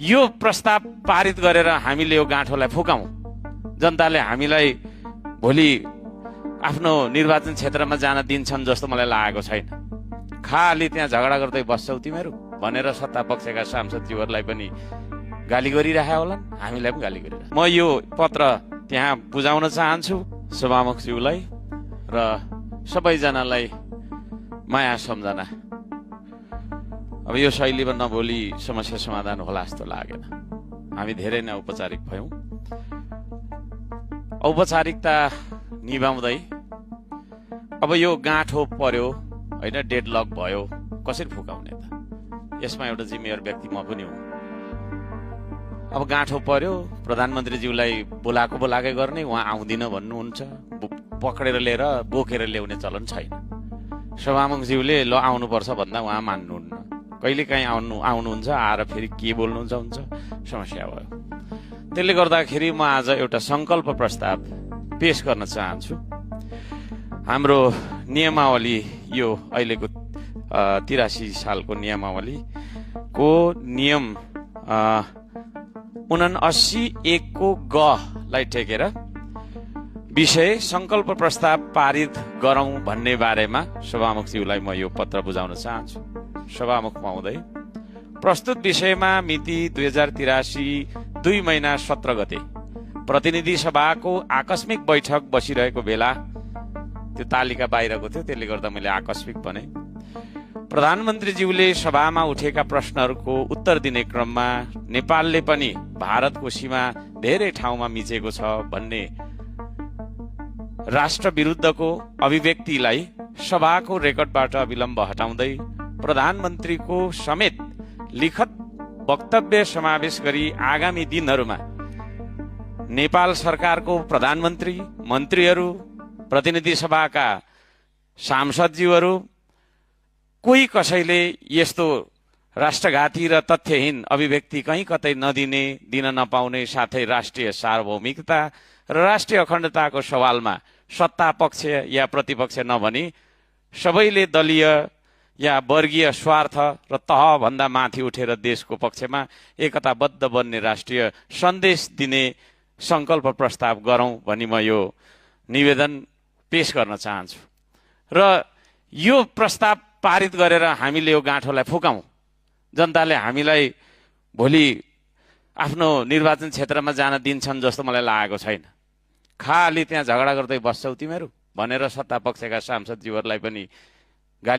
यो प्रस्ताव पारित गरेर हामीले यो गाँठोलाई फुकाउँ, जनताले हामीलाई भोलि आफ्नो निर्वाचन क्षेत्रमा जान दिन्छन् जस्तो मलाई लागेको छैन। खाली त्यहाँ झगडा गर्दै बस्छौ तिमीहरू भनेर सत्ता पक्षका सांसदज्यूहरूलाई पनि गाली गरिरहेका होलान्, हामीलाई पनि गाली गरिरह। म यो पत्र त्यहाँ बुझाउन चाहन्छु सभामुखज्यूलाई र सबैजनालाई माया सम्झना। अब यो शैलीमा नबोली समस्या समाधान होला जस्तो लागेन। हामी धेरै नै औपचारिक भयौं। औपचारिकता निभाउँदै अब यो गाँठो पर्यो होइन, डेडलक भयो, कसरी फुकाउने त? यसमा एउटा जिम्मेवार व्यक्ति म पनि हुँ। अब गाँठो पर्यो, प्रधानमन्त्रीज्यूलाई बोलाएकै गर्ने, उहाँ आउँदिन भन्नुहुन्छ, पक्रेर लिएर बोकेर ल्याउने चलन छैन। सभामुखज्यूले ल आउनुपर्छ भन्दा उहाँ मान्नुहुन्न, कहिलेकाहीँ आउनुहुन्छ, आएर फेरि के बोल्नुहुन्छ हुन्छ, समस्या भयो। त्यसले गर्दाखेरि म आज एउटा संकल्प प्रस्ताव पेश गर्न चाहन्छु। हाम्रो नियमावली, यो अहिलेको 83 सालको नियमावलीको नियम 79(1) को ग लाई टेकेर विषय संकल्प प्रस्ताव पारित गरौं भन्ने बारेमा सभामुखज्यूलाई म यो पत्र बुझाउन चाहन्छु। सभामुख महोदय, प्रस्तुत विषयमा मिति 2083 2 महिना 17 गते प्रतिनिधि सभाको आकस्मिक बैठक बसिरहेको बेला, त्यो तालिका बाहिरको थियो, त्यसले गर्दा मैले आकस्मिक भने, प्रधानमन्त्रीज्यूले सभामा उठेका प्रश्नहरूको उत्तर दिने क्रममा नेपालले पनि भारतको सीमा धेरै ठाउँमा मिचेको छ भन्ने राष्ट्र विरुद्धको अभिव्यक्तिलाई सभाको रेकर्डबाट अविलम्ब हटाउँदै प्रधानमन्त्रीको समेत लिखित वक्तव्य समावेश गरी आगामी दिनहरूमा नेपाल सरकारको प्रधानमन्त्री, मन्त्रीहरू, प्रतिनिधि सभाका सांसदज्यूहरू कोही कसैले यस्तो राष्ट्रघाती र तथ्यहीन अभिव्यक्ति कहीँ कतै नदिने, दिन नपाउने, साथै राष्ट्रिय सार्वभौमिकता र राष्ट्रिय अखण्डताको सवालमा सत्ता पक्ष या प्रतिपक्ष नभनी सबैले दलीय या वर्गीय स्वार्थ र तहभन्दा माथि उठेर देशको पक्षमा एकताबद्ध बन्ने राष्ट्रिय सन्देश दिने संकल्प प्रस्ताव गरौं भनी म यो निवेदन पेश गर्न चाहन्छु। र यो प्रस्ताव पारित गरेर हामीले यो गाँठोलाई फुकाउँ, जनताले हामीलाई भोलि आफ्नो निर्वाचन क्षेत्रमा जान दिन्छन् जस्तो मलाई लागेको छैन। खाली त्यहाँ झगडा गर्दै बस्छौ तिमीहरू भनेर सत्ता पक्षका सांसदज्यूहरूलाई पनि